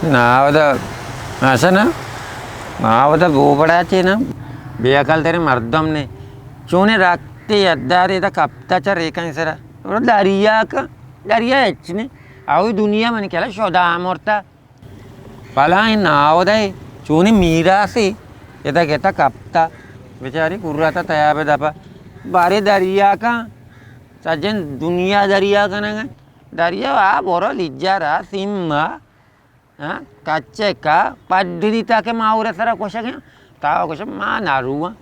ناودا، اسا نا، ناودا بو بڑا چے نا، بے عقل تریں مردم نے۔ چونے رکتے یدارے دا کپتا چا ریکن سرا۔ دریا کا، دریا ہچ نے۔ اوی دنیا من کلا شدا مرتا۔ بلاہیں ناودے چونیں میراسے ادا گتا کپتا، بچاری کرتا تیاب دپا۔ بارے دریا کن، سجن دنیا دریا کنگا۔ دریا آ برو لجا را سیما، ہاں، کچے کا پڈنی تا کہ ما اور سرا کشگا۔ تا کش ما نارواں،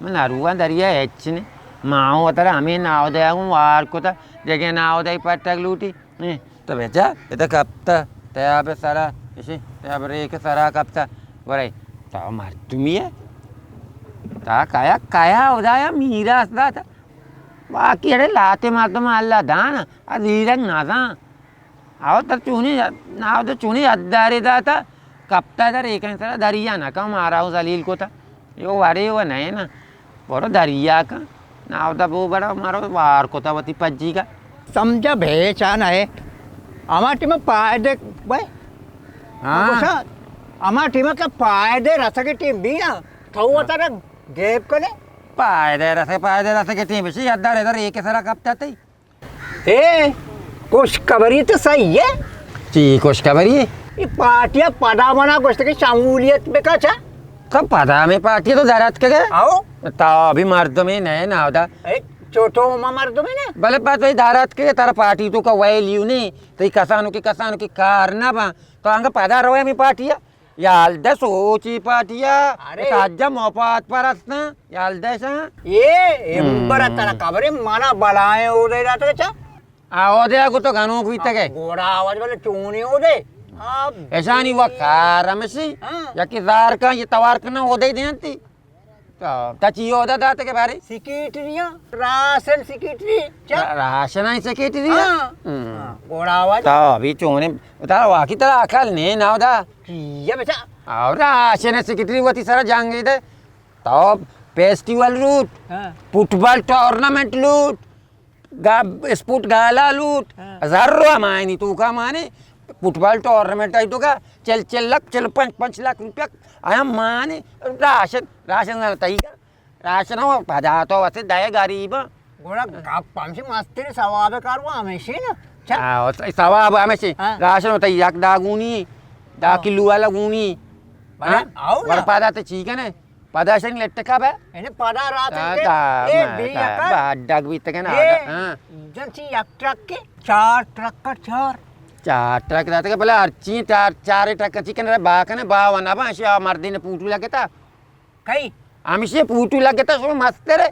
ما نارواں دریا ہچ نے۔ ما وترا ہمیں ناودے گوں وار کتا، دگہ ناودے پٹک لوٹی۔ اے، تو بچا، ادا کپتا، تیاب سرا، اشی، تیاب ریک سرا کپتا۔ برے، تو مردمی ہے؟ تا کایا، کایا خدایا میراث داتا؟ باقی اڑے لاتے مردم اللہ دان، ا زیرک نہ دان۔ او تر چونی، ناو تو چونی ادارے داتا، کپتا در ایکن سرا دریا نہ کم مارا و ذلیل کتا۔ یو وڑے و نئے نا۔ برو دریا کن۔ ناودا بو بڑا مارو وار کتا وتی پجی کا۔ سمجھا بھے چا نہ ہے۔ ہما ٹیم پائدے بھائی۔ ہاں۔ گوشا، ہما ٹیم کا پائدے رسگے ٹیم بھی نا۔ تو وترا گیپ کنے۔ پائدے رسے، پائدے رسگے ٹیم بشی ادار ادار ایک سرا کپتا تئی۔ اے، خوشخبری تو صحیح ہے۔ چی خوشخبری؟ یہ پارٹیاں پدا منا گوشت کہ شمولیت بکا چا؟ تو پدا میں پارٹی تو درات کے گئے؟ آؤ۔ تا بھی مردمے نئے ناودا۔ اے، چھوٹو ما مردمے نے؟ بلے پت وہی درات کے ترا پارٹی تو کا ویلیو نہیں۔ تو کسانو کی، کسانو کی کار نہ با۔ تو انگا پدا روے میں پارٹی ہے۔ یالدہ سوچی پارٹیا، ارے۔ سجا مفاد پرستاں، یالدہ شاں۔ یہ، یہ ہم۔ برا ترا خبر ہے، منا بلائیں ہو دے جاتے چا؟ آ، ہو دے گو تو گنوک بیتگے۔ گوڑا آواز والے چونے ہو دے۔ آ، اشانی و کار ہمشی، ہاں۔ یا کہ زار کا یہ توار کنا ہو دے دینتی۔ تو، تا چی ہو دا داتے کے بارے؟ سیکرٹریاں، راشن سیکرٹری، چا؟ را-، راشن آئی سیکرٹری؟ ہاں۔ ہم۔ ہاں، گوڑا آواز۔ تو ابھی چونے، تا واقعی ترا عقل نہیں ناودا۔ کیا بچا؟ اور راشن سیکرٹری وتی سرا جانگے دے۔ تو فیسٹیول لوٹ، ہاں۔ فٹبال ٹورنامنٹ لوٹ، گا-، اسپورٹ گالا لوٹ، ہاں۔ ہزار روپے ماینی تو کا مانے فٹبال ٹورنامنٹ آئی تو کا چل، چل لاکھ، چل پنچ، پنچ لاکھ روپیہ آیا مانے راشن، راشن نہ تئی کا۔ راشن ہو پدا تو واسے دے غریب۔ گوڑا گپ ہمشی مستر ثواب کاروا ہمیشی نا۔ چل۔ ہاں، ثواب ہمیشی۔ ہاں۔ راشن ہوتا یک دا گونی، دا ہاں۔ کلو والا گونی۔ بلے ہاں؟ آؤ نا۔ ور پدا تے چی کنے؟ پدا شنگ لٹکا بے؟ یعنی پدا رات تا، کے تا، اے میں بی تا، یکا۔ با ڈگ بیتگے نا، اے ہاں۔ جن چی یک ٹرک کے چار ٹرک کا چار۔ چار ٹرک داتے کے بلے ہر چی چار، چار ٹرک چی کنے با کنے با ونا با شیا مردین پوٹو لگتا۔ کئی؟ ہمیشی پوٹو لگتا شو مستر ہے۔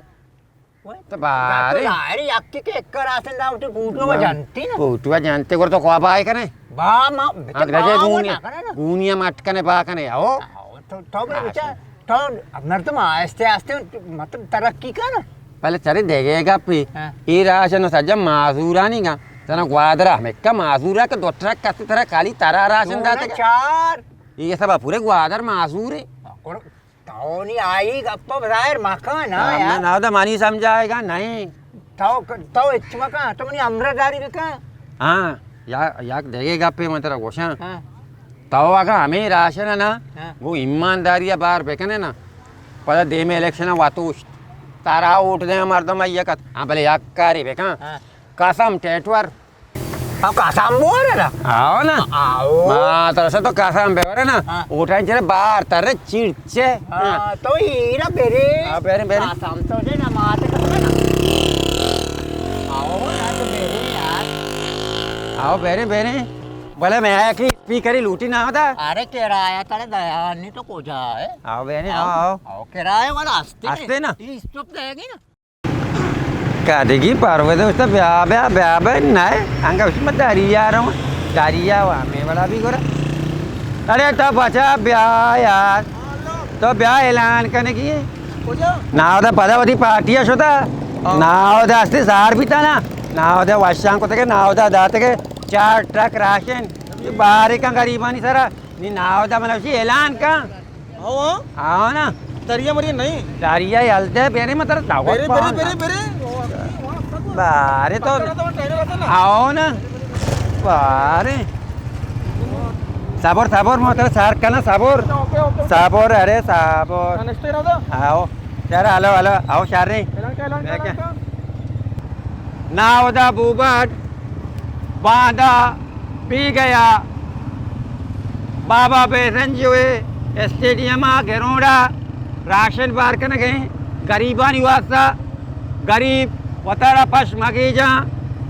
تو بارے۔ ظاہر ہے، یکی کہ ایک راشن دا اٹھے فوٹو و جانتی نا۔ فوٹو و جانتے، گور تو خواب آئے کنے؟ با، ما، ہاں، گجے گونی، گونی ہم اٹکنے با کنے، او۔ تو، تو بھی بچا، تو مردم آہستے آہستے مطلب ترقی کر۔ پہلے چرے دیگے گا پی۔ ہاں۔ اے راشن سجا معذورانی گا۔ تنا گوادرا ہمیں کا معذورا کہ دو ٹرک کسی طرح خالی ترا راشن داتے گا۔ چار۔ یہ سب پورے گوادر معذور ہے۔ تو نی آئی گپا بظاہر مکن، نا ہاں، یار۔ نہ، نہ، تو منی سمجھائے گا نہیں۔ تو، تو اچ مکن، تو منی ہمراہ داری بکن۔ ہاں، یا، یک دگے گپے من ترا گوشاں۔ ہاں۔ تو اگا ہمیں راشن ہے نا، ہاں۔ وہ ایمانداری بار بکنے نا، پدا دیم الیکشن واتوش، تارا ووٹ دے مردم یک، ہاں، بلے یک کاری بکن۔ ہاں۔ قسم ٹیٹور۔ او قسم بور نا۔ آؤ نا۔ آؤ۔ ما ترسا تو قسم بور نا۔ ہاں۔ اوٹا چلے بار تر چیڑچے۔ ہاں، تو ہیرا بیرے۔ ہاں، بیرے، بیرے۔ قسم تو دے نا، ماتے قسم نا۔ آؤ نا تو بیرے یار۔ آؤ، بیرے، بیرے۔ بلے میں آیا کہ اسپیکری لوٹی نہ ہوتا۔ ارے کرایہ ترے دیا نہیں تو کجا ہے؟ آؤ، بیرے، آؤ، آؤ۔ آؤ، کرایہ والا ہستے۔ ہستے نا؟ یہ اسٹاپ دے گی نا۔ کدگی پرویز اشتا بیا، بیا، بیا، بیا، نئے۔ انگا اشی ما دریا رو، دریا و ہمیں وڑا بھی گورا۔ ارے تو بچا بیا یار، تو بیا اعلان کنے کی۔ کجا؟ ناودا پدا وتی پارٹیا شتا۔ ہاں۔ ناودا ہستے سار بیتا نا۔ ناودا وشان کتے کے، ناودا داتے کے چار ٹرک راشن۔ یہ بارے کن غریبانی سرا۔ نی ناودا من اشی اعلان کن۔ ہاں۔ آؤ نا۔ دریا مریا نہیں۔ دریا یلدے بیرے مطلب دعوت بیرے، بیرے، بیرے، بیرے۔ بارے تو۔ آؤ نا۔ بارے۔ صبر، صبر، ما ترا سار کناں، صبر۔ Okay, okay, okay. صبر، ارے صبر۔ کنسٹر ہوتا؟ آؤ۔ یار، ہلو، ہلو، آؤ، شر نہیں۔ اعلان کا، اعلان کا، اعلان کا۔ ناہدا بوبڈ باندا بیگہ ءَ بابا بیزنجو ءِ اسٹیڈیم ءَ گراؤنڈ ءَ راشن بار کنگ ءَ ایں گریبانی واسطہ۔ گریب وتارا پش مگیجاں،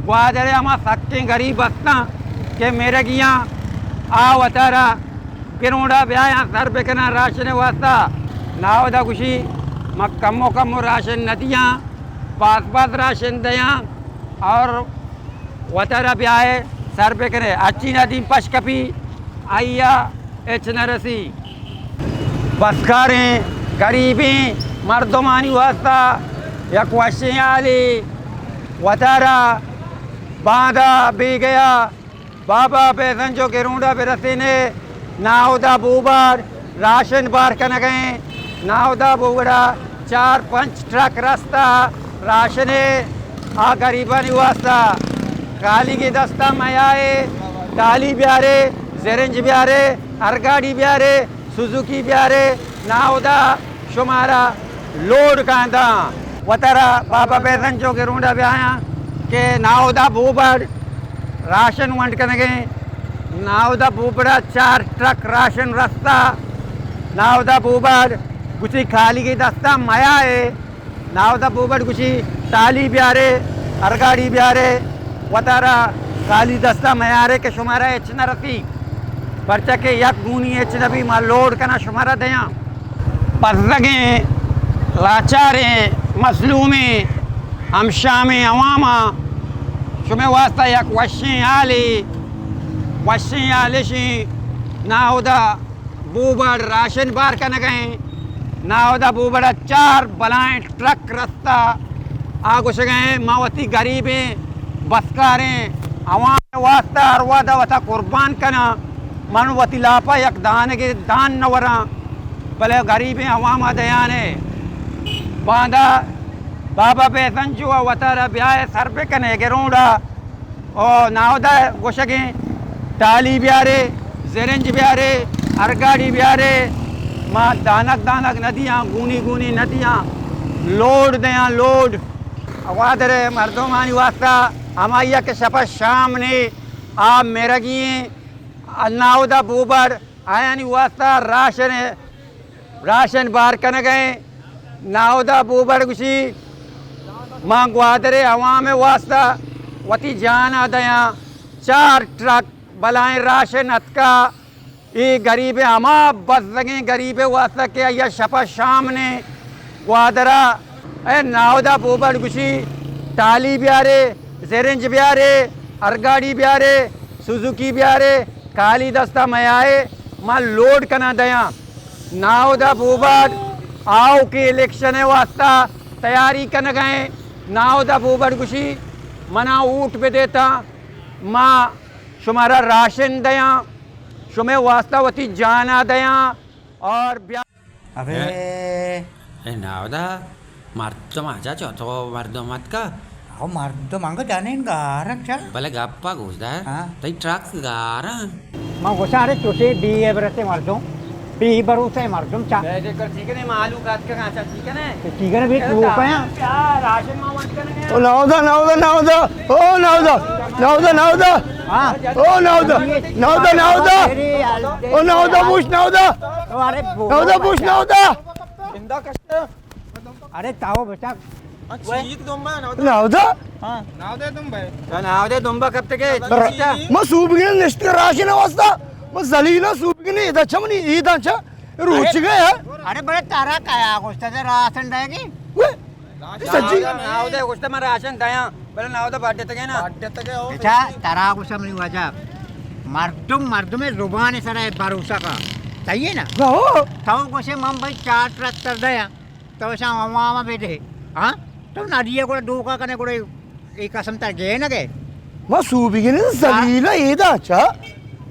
گوادر ءَ ہما سکیں گریب ہستاں کہ مرگیاں، آ وتارا گراؤنڈ ءَ بیایاں سر بکناں راشن ءِ واسطہ۔ ناہدا گوشی ما کمو کمو راشن نہ دیاں، باز باز راشن دیاں اور وتارا بیائے سر بکنے، ہرچی نہ دیم پش کپی، آئی ءَ ہچ نہ رسی۔ بسکاریں گریبیں مردمانی واسطہ یک وشیں حالے، وتارا باندا بیگہ ءَ بابا بیزنجو گراؤنڈ ءَ برسینے۔ ناہدا بوبڈ راشن بار کنگ ءَ ایں۔ ناہدا بوبڈ ءَ چار پنچ ٹرک رستہ راشن ءِ آ گریبانی واسطہ۔ خالیگیں دست ءَ میائے، ٹالی بیارے، زرنج بیارے، ہر گاڑی بیارے، سوزوکی بیارے، ناہدا شمارا لوڈ کانداں۔ وتارا بابا بیزنجو گراؤنڈ ءَ بیایاں کہ ناہدا بوبڈ راشن ونڈ کنگ ءَ ایں۔ ناہدا بوبڈ ءَ چار ٹرک راشن رستہ۔ ناہدا بوبڈ گوشی خالیگیں دست ءَ میائے۔ ناہدا بوبڈ گوشی ٹالی بیارے، ہر گاڑی بیارے، وتارا خالی دست ءَ میارے کہ شمارا ہچ نہ رسی، پرچا کہ یک گونی ہچ نہ بی، ما لوڈ کناں شمارا دیاں۔ بزگیں، لاچاریں، مظلومیں، ہمشامیں عوام ءَ شمئے واسطہ یک وشیں حالے، وشیں حال اش ایں۔ ناہدا بوبڈ راشن بار کنگ ءَ ایں۔ ناہدا بوبڈ ءَ چار بلائیں ٹرک رستہ۔ آ گوشگ ءَ ایں ما وتی گریبیں بسکاریں عوام ءِ واسطہ ہر وہد ءَ وتا قربان کناں۔ من وتی لاپ ءَ یک دانگے دان نہ وراں، بلے گریبیں عوام ءَ دیانے۔ باندا بابا بیزنجو ءَ وتارا بیائے سر بکنے گراؤنڈ ءَ۔ او ناہدا گوشگ ءَ ایں ٹالی بیارے، زرنج بیارے، ہر گاڑی بیارے، ما دانگ دانگ نہ دیاں، گونی گونی نہ دیاں، لوڈ دیاں، لوڈ۔ گوادر ءِ مردمانی واسطہ ہمائی ءَ کہ شپ ءَ شام نے آ مرگی ایں، ناہدا بوبڈ آیانی واسطہ راشن، راشن بار کنگ ءَ ایں۔ ناہدا بوبڈ گوشی، ما گوادر ءِ عوام ءِ واسطہ وتی جان ءَ دیاں۔ چار ٹرک بلائیں راشن اتکا، اے گریب ءِ، ہما بزگیں گریب ءِ واسطہ کہ آئی ءَ شپ ءَ شام نے گوادر ءَ۔ اے ناہدا بوبڈ گوشی، ٹالی بیارے، زرنج بیارے، ہر گاڑی بیارے، سوزوکی بیارے، خالی دست ءَ میائے، ما لوڈ کناں دیاں۔ ناہدا بوبڈ آؤکیں الیکشن ءِ واسطہ تیاری کنگ ءَ ایں۔ ناہدا بوبڈ گوشی، منا ووٹ بدیتاں، ما شمارا راشن دیاں، شمئے واسطہ وتی جان ءَ دیاں اور بیا۔ ابے۔ اے، اے ناودا، مردم آجا چو تو مردم اتکا۔ او مردم انگا جنین گارن چا۔ بلے گپا گوش دار۔ ہاں۔ تئی ٹرک گارن۔ ما گوشاں ارے چوشے بے عبرت مردم، بے بھروسہ مردم چا۔ بے فکر ٹھیک ہے، ما آلو کات کا کانچا ٹھیک ہے نا؟ تو ٹھیک ہے نا، بھی تو کیا؟ راشن ما ونڈ کرنے ہیں۔ او ناودا، ناودا، ناودا۔ او ناودا، ناودا، ناودا۔ ہاں۔ او ناودا، ناودا، ناودا۔ او ناودا، بوش ناودا۔ ناودا، بوش ناودا۔ زندہ کشتے۔ ارے تاو بیٹا۔ اچھا، یہ تو دمبا ہے، ناودا۔ ناودا؟ ہاں۔ ناودا دمبا ہے۔ ناودا دمبا کب تک ہے؟ ما سوبگنے نشت راشن واسطہ۔ ما ذلیلا سوبگنے ادا چمنی ایدا چا روچ گئے ہے۔ ارے بڑے تارا کایا گوشتا راشن دے گی؟ سچی؟ ناودا گوشتا من راشن دیاں، بلے ناودا بڈتگے نا۔ بڈتگے ہو۔ اچھا، ترا گوشم نی واجہ۔ مردم، مردم زبان سر بھروسہ کا۔ صحیح ہے نا؟ ہو۔ تو گوشے من بھائی چار ٹریکٹر دیاں، تو شام عوام بدے۔ ہاں؟ تو نہ دیے گڑا دوکا کنے گڑا اے قسم تر گئے نہ گئے۔ ما سوبی گنے ذلیل ایدا چا۔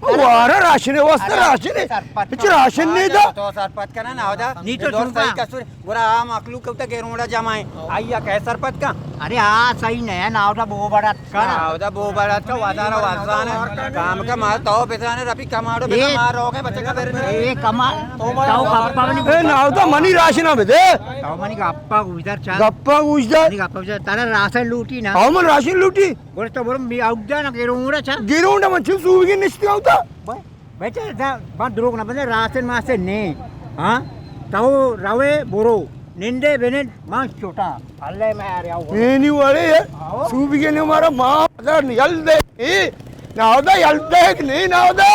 وارا راشن ہے، واسطہ ارے، راشن ہے۔ سرپد کچھ کن۔ راشن نہیں دا۔ تو سرپد کنا ناودا۔ نی تو دوست چونکا۔ صحیح کسور۔ گڑا آ مخلوق کتا گیرونڈا جمع ہے۔ آئی آ کہہ سرپد کن۔ ارے آ صحیح نہیں ہے، ناودا بو بڑا کن۔ ناودا بو بڑا کن، وزارا وزان ہے۔ کام کا مال تو بزانے ربی کماڑو بزان اے، مار روگے بچے کا بیر اے کما، تو گپا نہیں۔ اے ناودا منی راشن بدے۔ تو منی گپا گوشدار چا۔ گپا گوشدار۔ منی گپا گوشدار۔ ترا راشن لوٹی نا۔ ہاں من راشن لوٹی۔ گوشت برو می اودا نا گیرونڈا چا۔ گیرونڈا من چون سوبی نشتی اودا۔ بھائی، بچہ، دا، من دروگ نہ بندے، راستے ماستے نے۔ ہاں؟ تو روے برو، نندے بنند، من چوٹا۔ اللہ میں آ رہا ہوں۔ اینی وڑے ہے۔ آؤ۔ سوبی کے نے مارا ماں، اگر یل دے، اے، ناودا یل دے کہ نہیں، ناودا؟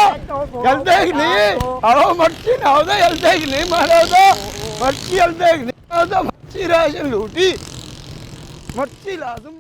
یل دے کہ نہیں؟ آؤ مرچی ناودا یل دے کہ نہیں، مارا دا۔ مرچی یل دے کہ نہیں، ناودا مرچی راشن لوٹی۔ مرچی لازم